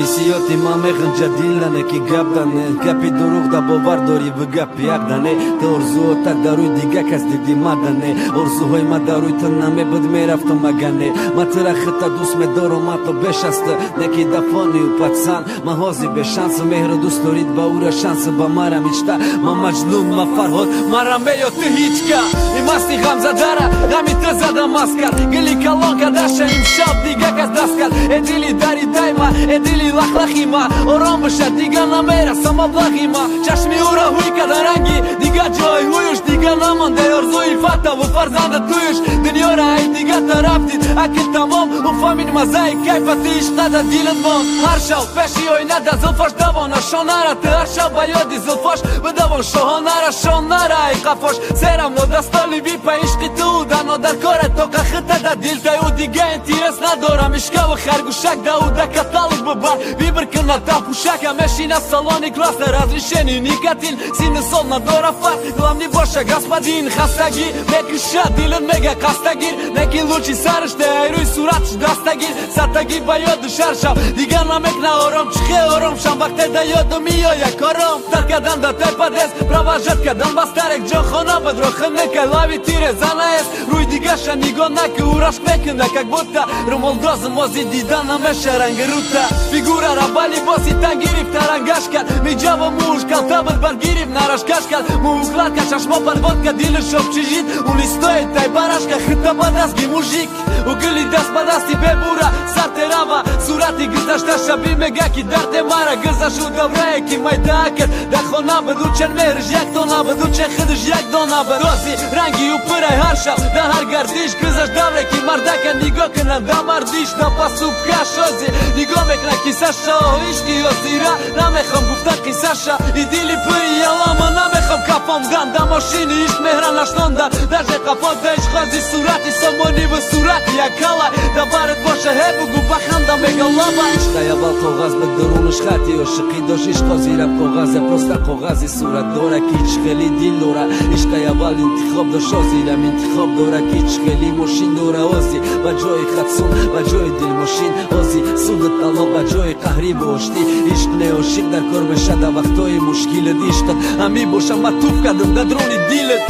Ҳиссиёти ман меғинҷа дилане, ки гап дане, гапи дурӯғ да бовар дорӣ, бу гапи як дане. Ту орзуота дар рӯи дига кас диди мадане, орзуҳои ма дар рӯи ту намебуд, мерафтам агане. Ма тура хита дӯст медорам, ҳатто бешаста неки дафонию пацан. Ма ҳозир бешансу меҳру дӯст дорид ба ура шансу ба мара мечта. Ма Маҷнун, ма Фарҳод, мара меё ту ҳичка. Имасти ғамзадара ғами ту зада маскар, гили калон кадаша имшаб дига кас даст кард. Э дили даридайма, э дили лахлахима, ором боша, дига намераса маблағи ма. Чашми ӯра ҳуй када ранги дига, ҷой ҳуюш дига намонда, орзуи фатаву фарзанда туюш. Дунёра ай дига тараф дид, аки тамом ӯ фаҳмид маззаи кайфати ишқада дилат монд. Ҳар шаб пеши оина да зулфош давона, шонара ту ҳар шаб ба ёди зулфош бидавон, шоҳонара шонара ай қафош. Серамно дастоли випа ишқи ту дано дар коре тоқа хита да дилтай ӯ дига интерес надорам. Ишкаву харгӯшак да ӯ да каталог бубар, выбор кина та пӯшака. Мешина салони класса, разрешение никотин, синну сол надора фарқ, главный боша господин. Хастагӣ мекушад, дилат мега қастагир, неки лучи сараште ай рӯи суратш дастагир. Сатагӣ ба ёду шаршав дига намекна ором, чихе ором шам вақте да ёду меоя кором. Тар кадан да тепадес, провожать кадан ба старек, ҷонхона бадро хинека лави тире занаес. Рӯи дигаша нигоҳ наки, ӯрашк мекунда, как будто румолдозу мози дида намеша ранги рута. Фигурара ба либоси танг гирифта рангаш кард, миҷаву мӯш калта буд, бар гирифт нарашкаш кард. Мӯ укладка, чашмо подводка, дилаш общежит у не стоит тай барашка, хита ба дастги мужик. Ӯ гули даст ба дасти бебура сар терава, сурати гузашташа бимега, ки дарде мара гузашу даврае ки майдаакад дар хона буд. Учен меҳриш як дона буд, учен худаш як дона буд, рози ранги ӯ пурай ҳар шаб дар ҳар гардиш. Гузашт давре ки мардака нигоҳ кунанд да мардиш, да пасубка шози нигоҳ мекунад кисаша. Ишқи ҳозира намехом гуфтан қиссаша, и дили пури ялама намехом кафондан да мошини ишқ меҳра нашнонда даже қафо да ишқози сурати сомониву сурати якала да барат боша. Ҳе бугу баханда мегалаба. Ишқай аввал коғаз ба дурунаш хати ошиқӣ дошт, ишқ ҳозирам коғазе, просто коғази сурат дора, ки чӣ хели дил дора. Ишқай аввал интихоб дошт, ҳозирам интихоб дора, ки чӣ хели мошин дора. Ҳози ба ҷои хатсун, ба ҷои дилмошин, ҳози суду талоқ, ба ҷои қаҳриву оштӣ. Ишқ не, ошиқ дар кор мешада вақтҳои мушкилат, ишқат ҳамин боша, ма туф кардам дар дрони дилат.